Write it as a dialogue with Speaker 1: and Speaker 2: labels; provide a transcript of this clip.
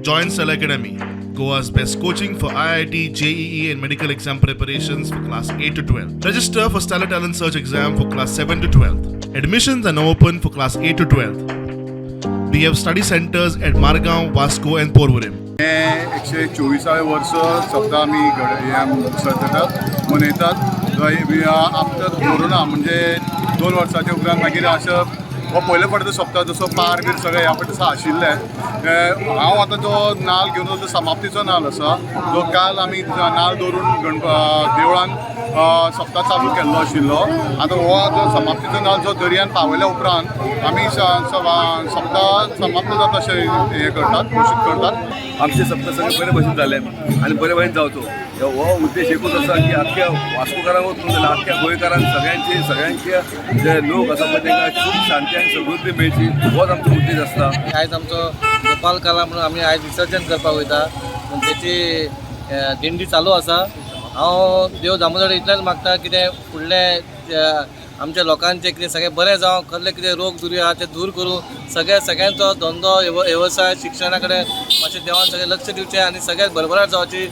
Speaker 1: Join Stellar Academy, Goa's best coaching for IIT, JEE, and medical exam preparations for class 8 to 12. Register for Stellar Talent Search exam for class 7 to 12. Admissions are now open for class 8 to 12. We have study centers at Margao, Vasco, and Porvorim.
Speaker 2: हे 124वे वर्स सप्ता आमी घड हे सजतात मनयतात. After corona म्हणजे 2 वर्साच्या उपरांत मागीर अशें हो पयले फावटी तो सप्ता जसो पार बीर सगळें ह्या फावटी तसो आशिल्लें. हांव आतां जो नाल घेवन तो समाप्तीचो नाल आसा, जो काल आमी नाल दवरून गणप देवळान सप्ता चालू केल्लो आशिल्लो. आतां हो जो समाप्तीचो नाल जो दर्यान पावयल्या उपरांत आमी सप्ता समाप्त जाता अशें हें करतात, घोशीत करतात.
Speaker 3: आमचे सप्ता सगळे बरे भशेन जाले आनी बरे भशेन जावचो हो उद्देश एकूच आसा की आख्ख्या वास्कोकारांकूच न्हू जाल्यार आख्ख्या गोंयकारांक सगळ्यांचे सगळ्यांचे जे लोक आसा पळय तांकां खूब शांती आनी समृद्धी मेळची होच आमचो उद्देश आसता.
Speaker 4: आयज आमचो गोपाल काला म्हणून आमी आयज विसर्जन करपाक वयता पूण तेची दिंडी चालू आसा. हांव देव दामोदर इतलेंच मागता, कितें फुडलें आमच्या लोकांचें कितें सगळें बरें जावं, कसले कितें रोग दुर्यो आहा ते दूर करूं, सगळे सगळ्यांचो धंदो वेवसाय शिक्षणा कडेन मातशें देवान सगळें लक्ष दिवचें आनी सगळ्याक भरभराट जावची.